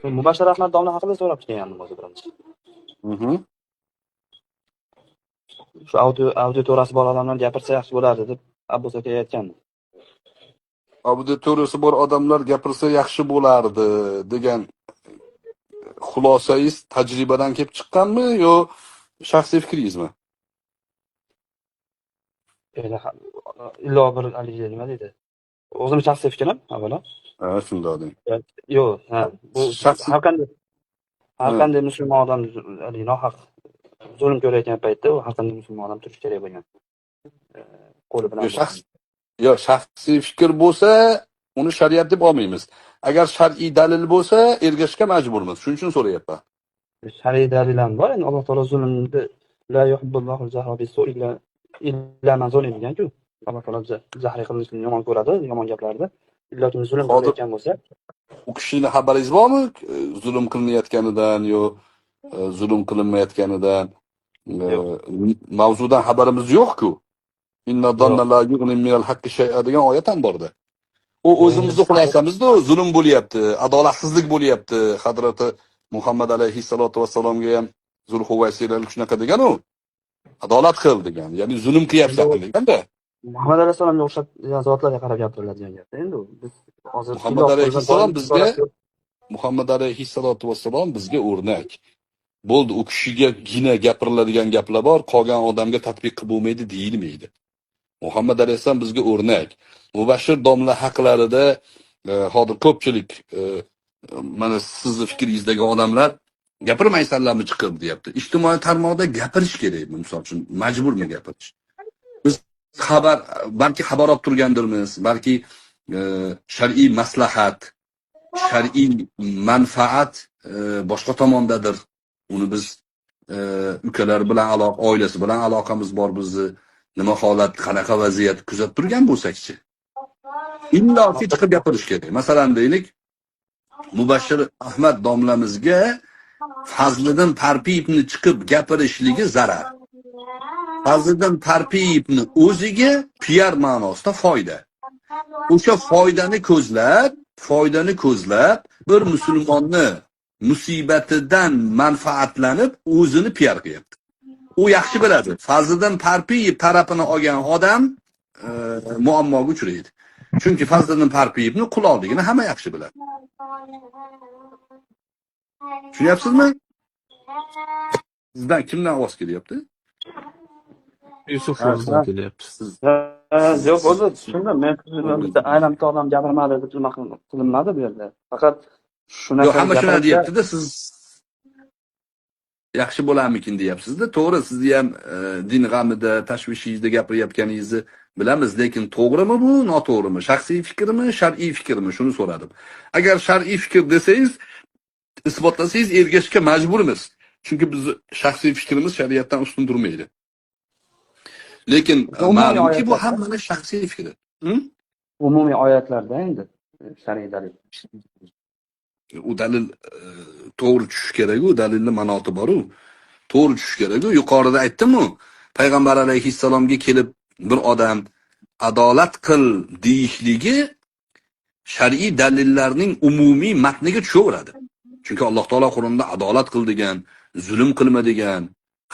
Mubashshir Ahmad domla haqida so'rab kelgandim o'zi birinchi. Shu auditoriyasi bor odamlar gapirsa yaxshi bo'lardi deb Abbos akaga aytgandim. Auditoriyasi bor odamlar gapirsa yaxshi bo'lardi degan xulosangiz tajribadan kelib chiqqanmi yo shaxsiy fikringizmi? Endi illo bir haligi nima deydi? O'zimni shaxsiy fikrim avvalo. Ha, shundoq deng. Yo'q, ha, bu Shaxsiy har qanday musulmon odam haligi nohaq zulm ko'rayotgan paytda u har qanday musulmon odam turishi kerak bo'lgan. Qo'li bilan. Yo'q, shaxsiy fikr bo'lsa, uni shariat deb olmaymiz. Agar shar'iy dalil bo'lsa, ergashishga majburmiz. Shuning uchun so'rayapman. Shar'iy dalil ham bor. Endi Alloh taolo zulmni la yuhibbullohul jahra bis-su'i illa man zulim degan-ku. Alloh taolo jahriy qilinishni yomon ko'radi, yomon gaplarni. Illo kim zulm Hozir qilayotgan bo'lsa, u kishini xabaringiz bormi? Zulm qilinayotganidan yo zulm qilinmayotganidan Yo'q. mavzudan xabarimiz yo'q-ku. Inna zanna la yughni minal haqqi shay'a degan oyat ham borda. U o'zimizni xulosamizda zulm bo'lyapti, adolatsizlik bo'lyapti. Hazrati Muhammad alayhissalotu vassalomga ham Zulhuvaysilar shunaqa degan u. Adolat qil degan, ya'ni zulm qilyapsan deganda. Muhammad alayhissalomga o'xshab zotlarga qarab gapiriladigan gap endi u. Biz hozir Muhammad alayhissalom bizga, Muhammad alayhissalotu vassalom bizga o'rnak. Bo'ldi, u kishigagina gapiriladigan gaplar bor, qolgan odamga tatbiq qilib bo'lmaydi deyilmaydi. Muhammad alayhissalom bizga o'rnak. Mubashshir domla haqlarida hozir ko'pchilik mana sizni fikringizdagi odamlar gapirmaysanlarmi chiqib deyapti. Ijtimoiy tarmoqda gapirish kerakmi, misol uchun, majburmi gapirish? Biz xabar, balki xabar olib turgandirmiz, balki shar'iy maslahat, shar'iy manfaat boshqa tomondadir. Uni biz ukalar bilan aloqa, oilasi bilan aloqamiz bor bizni. Nima holat, qanaqa vaziyat kuzatib turgan bo'lsakchi. Illoki chiqib gapirish kerak. Masalan, deylik, Mubashshir Ahmad domlamizga Fazliddin Parpiyevni chiqib gapirishligi zarar. Fazliddin Parpiyevni o'ziga PR ma'nosida foyda. O'sha foydani ko'zlab bir musulmonni musibatidan manfaatlanib o'zini PR qilyapti. U yaxshi biladi. Fazliddin Parpiyev tarafini olgan odam muammoga uchraydi. Chunki Fazliddin Parpiyevni qulolligini hamma yaxshi biladi. Tushunyapsizmi? Sizdan kimdan ovoz kelyapti? Yusuf Ha, o'zidan kelyapti. Siz Yo'q, bo'ldi, tushundim. Men bitta aynan bitta odam gapirmadi deb nima qilinmadi bu yerda. Faqat shunaqa Yo'q, hamma shuni gapirsa- deyapti-da, siz yaxshi bo'larmikin deyapsiz-da. To'g'ri, sizni ham din g'amida, tashvishingizda gapirayotganingizni bilamiz, lekin to'g'rimi bu, noto'g'rimi? Shaxsiy fikrmi, shar'iy fikrmi? Shuni so'radim. Agar shar'iy fikr desangiz, isbotlasangiz ergashishga majburmiz. Chunki biz shaxsiy fikrimiz shariatdan ustun turmaydi. Lekin Umumiy ma'lumki, bu oyatlarda- hammani shaxsiy fikri. Umumiy oyatlarda endi shar'iy dalil. U dalil to'g'ri tushishi kerak-u, dalilni manoti bor-u. To'g'ri tushishi kerak-u. Yuqorida aytdim-u, payg'ambar alayhissalomga kelib bir odam adolat qil deyishligi shar'iy dalillarning umumiy matniga tushaveradi. Chunki Alloh taolo Qur'onda adolat qil degan, zulm qilma degan,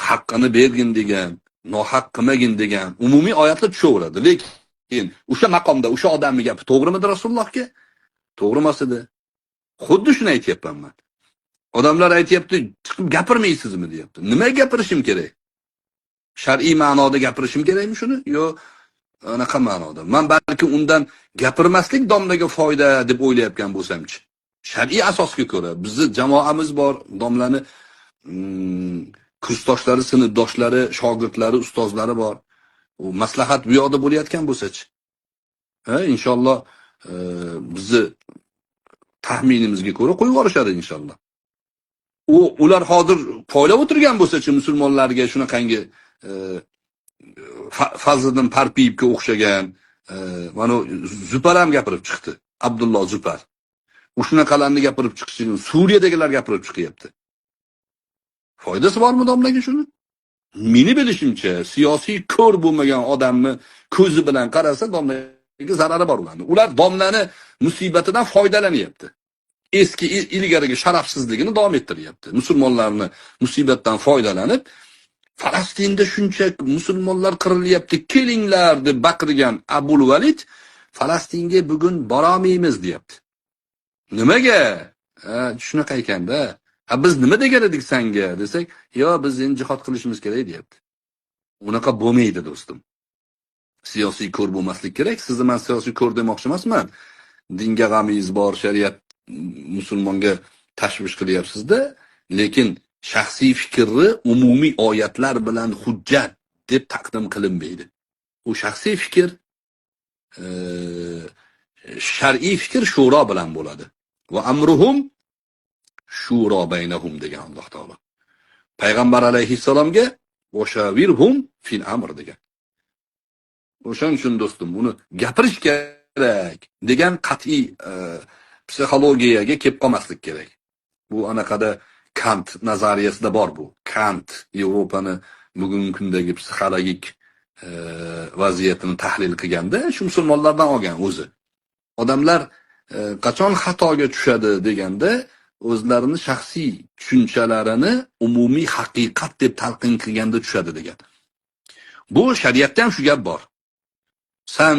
haqqini bergin degan, nohaq qilmagin degan umumiy oyatlar tushaveradi. Lekin o'sha maqomda o'sha odamning gapi to'g'rimidi Rasulullohga? To'g'ri emas edi. Xuddi shuni aytyapman man. Odamlar aytyapti, chiqib gapirmaysizmi deyapti. Nima gapirishim kerak? Shar'iy ma'noda gapirishim kerakmi shuni? Yo anaqa ma'noda? Man balki undan gapirmaslik domlaga foyda deb o'ylayotgan bo'lsamchi. Shar'iy asosga ko'ra bizni jamoamiz bor, domlani kursdoshlari, sinfdoshlari, shogirdlari, ustozlari bor. U maslahat bu yoqda bo'layotgan bo'lsa-chi. Ha, inshaalloh bizni taxminimizga ko'ra qo'yib yuborishadi inshaalloh. Ular hozir poylab o'tirgan bo'lsa-chi musulmonlarga shunaqangi Fazliddin Parpiyevga o'xshagan mana Zupar ham gapirib chiqdi. Abdulloh Zupar. U shunaqalarni gapirib chiqishi, Suriyadagilar gapirib chiqyapti. Foydasi bormi domlaga shuni? Meni bilishimcha, siyosiy ko'r bo'lmagan odamni ko'zi bilan qarasa domlaga zarari bor ularni. Ular domlani musibatidan foydalanyapti. Eski ilgarigi sharafsizligini davom ettiryapti. Musulmonlarni musibatdan foydalanib, Falastinda shuncha musulmonlar qirilyapti, kelinglar deb baqirgan Abul Valid Falastinga bugun borolmaymiz deyapti. Nimaga? Shunaqa ekanda. Ha, biz nima degan edik sanga desak, yo biz endi jihod qilishimiz kerak deyapti. Unaqa bo'lmaydi, do'stim. Siyosiy ko'r bo'lmaslik kerak. Sizni men siyosiy ko'r demoqchi emasman. Dinga g'amingiz bor, shariat musulmonga tashvish qilyapsiz-da, lekin shaxsiy fikrni umumiy oyatlar bilan hujjat deb taqdim qilinmaydi. U shaxsiy fikr, shar'iy fikr shuro bilan bo'ladi. Va amruhum shuro baynahum degan Alloh taolo. Payg'ambar alayhissalomga vashavirhum fil amr degan. O'shaning uchun do'stim, uni gapirish kerak degan qat'iy psixologiyaga kelib qolmaslik kerak. Bu anaqada Kant nazariyasida bor bu. Kant Yevropani bugungi kundagi psixologik vaziyatini tahlil qilganda shu musulmonlardan olgan o'zi. Odamlar qachon xatoga tushadi deganda o'zlarini shaxsiy tushunchalarini umumiy haqiqat deb talqin qilganda tushadi degan. Bu shariatda ham shu gap bor. San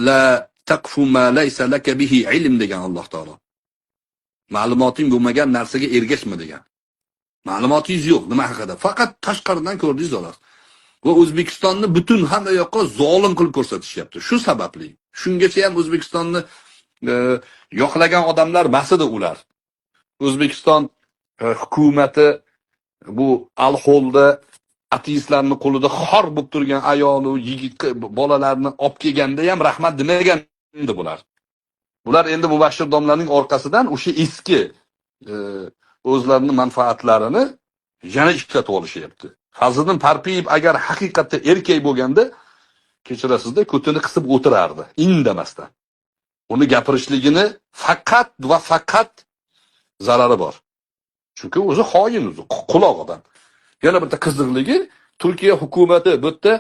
la taqfu ma laysa laka bihi ilm degan Alloh taolo. Ma'lumoting bo'lmagan narsaga ergashma degan. Ma'lumotingiz yo'q nima haqida. Faqat tashqaridan ko'rdingiz xolos. Va O'zbekistonni butun hamma yoqqa zolim qilib ko'rsatishyapti. Shu sababli. Shungacha ham O'zbekistonni yoqlagan odamlar emas edi ular. O'zbekiston hukumati bu Al-Holda ateistlarning qo'lida xor bo'lib turgan ayol va yigit bolalarni olib kelganda ham rahmat demagan endi bular. Bular endi Mubashshir domlaning orqasidan o'sha eski o'zlarining manfaatlarini yana ishlatib olishyapti. Fazliddin Parpiyev agar haqiqatda erkak bo'lganda, kechirasizda, ko'tini qisib o'tirardi, indamasdan. Uni gapirishligini faqat va faqat zarari bor. Chunki o'zi xoin, o'zi quloq odam. Yana bitta qiziqligi, Turkiya hukumati bu yerda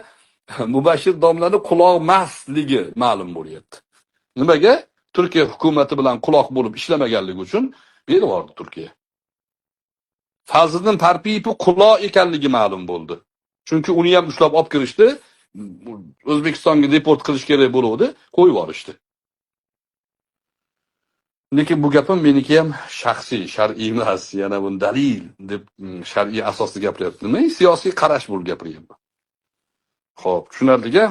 Mubashshir domlani quloq emasligi ma'lum bo'lyapti. Nimaga? Turkiya hukumati bilan quloq bo'lib ishlamaganligi uchun berib yubordi Turkiya. Fazliddin Parpiyev quloq ekanligi ma'lum bo'ldi. Chunki uni ham ushlab olib kirishdi, O'zbekistonga deport qilish kerak bo'luvdi, qo'yib yuborishdi. Lekin bu gapim meniki ham shaxsiy, shar'iy emas, yana buni dalil deb shar'iy asosda gapiryapti. Nima? Siyosiy qarash bo'lib gapiryapman. Xo'p, tushunarli-ku?